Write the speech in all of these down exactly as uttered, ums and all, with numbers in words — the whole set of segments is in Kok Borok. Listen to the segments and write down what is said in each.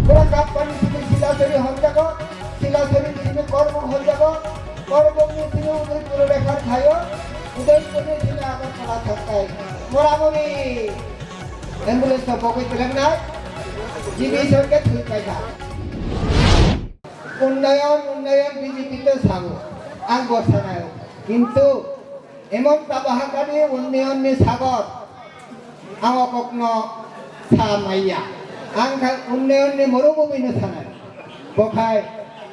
Pura Kappani simi Silasori honjago, Silasori simi Korbuk honjago, Korbukni simi Udaipur refer khaio, Udaipurni simi Agartala thangkai. Moramori ambulance o bogwi twlengnai, G B sir khe thwi paikha. Unnayon, unnayon B J P to sago, ang bo sanai. Kintu emon tabahakani unnayonni sagor, ang o kokno sa maya. Ang kha unnayonni morubhumino sanai. Bokhai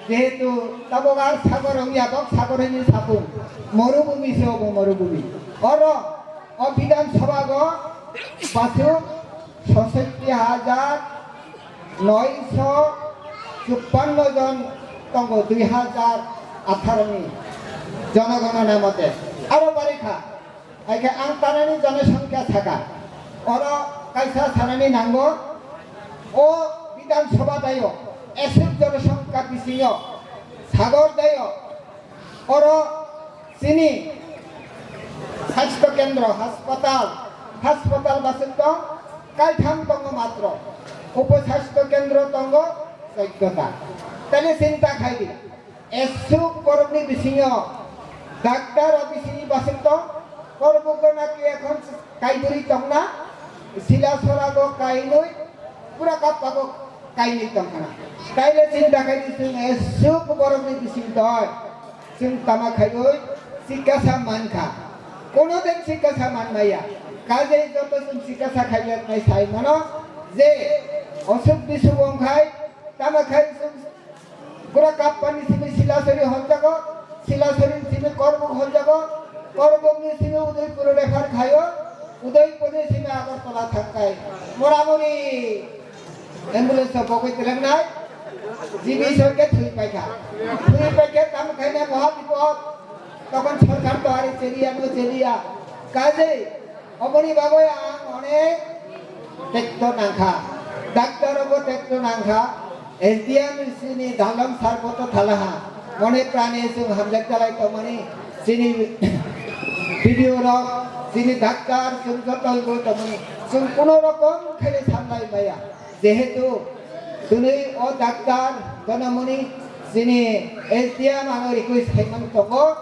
jehetu tabok ar sagor wngya, bok sagor hwnwi sapung. Morubhumi se obo morubhumi. Oro o Bidhan Sabha go basuk sosotti hajar noisho chuppanno jon tongo dui hajar atharo ni jonogonona mote. Aro barikha, haikhe ang tanani jonosongkha saka. Oro kaisa sanani nango, o Bidhan Sabha dayo, esek jonosongkha bisingo, sagor dayo, oro chini sastho kendro, haspatal, haspatal basuk tong kaitham tongo matro. Upo sastho kendro tongo choddota. Tale chinta khaidi, esuk borokni bisingo doctor o bisini basuk tong, korbugo naki ekhon kaiburi tongna, Silasora go kainwi, pura kappago kainwi tongkhana. Taile chinta khaidi chwng esuk borokni bisingtwi chwng tama khaiwi chikasa mankha. Kono din chikasa manmaya. Kajei joto chwng chikasa khaijaknai sai mano je osuk bisuk wngkhai tama khai chwng Pura Kappani simi Silasori honjago, Silasori simi Korbuk honjago, Korbukni simi Udaipur refer khaio, Udaipurni simi Agartala thangkai. Moramori ambulance o bogwi twlengnai, G B sir khe thwi paikha. Thwi paikhe tamo khaina moha bipod, tokon sorkar to ari cheliya no cheliya. Kajei Oboni bagwi ang onek tekto nangkha. Doctor obo tekto nangkha. S D M sini dalong sar boto thalaha. Mone prane chwng hamjak jalai tongmani. Chini B D O rok, chini doctor, chwng joto bo tongmani. Chwng kuno rokom khaile samlai maya. Jehetu twnwi o doctor Donamoni chini S D M ano request khaimani tongo.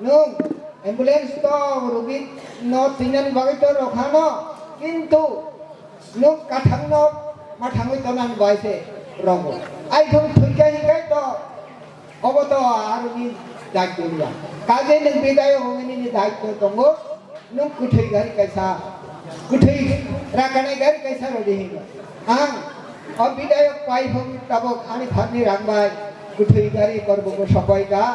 Nwng ambulance to rugi no twinani bagwi to rokha no, kintu nwng kathang no mathangwi tonani bai se rogo. Ai thung thwikha hinkhai to obo to aroni daityo ya. Kajei nwng bidayok wngwi nini daityo tongo, nwng kwthwi gari kaisa, kwthwi rakanai gari kaisa rodi hinwi. Ang o bidayok pai phung tabok ani phatni rang bai kwthwi gari korbugo sopai ka.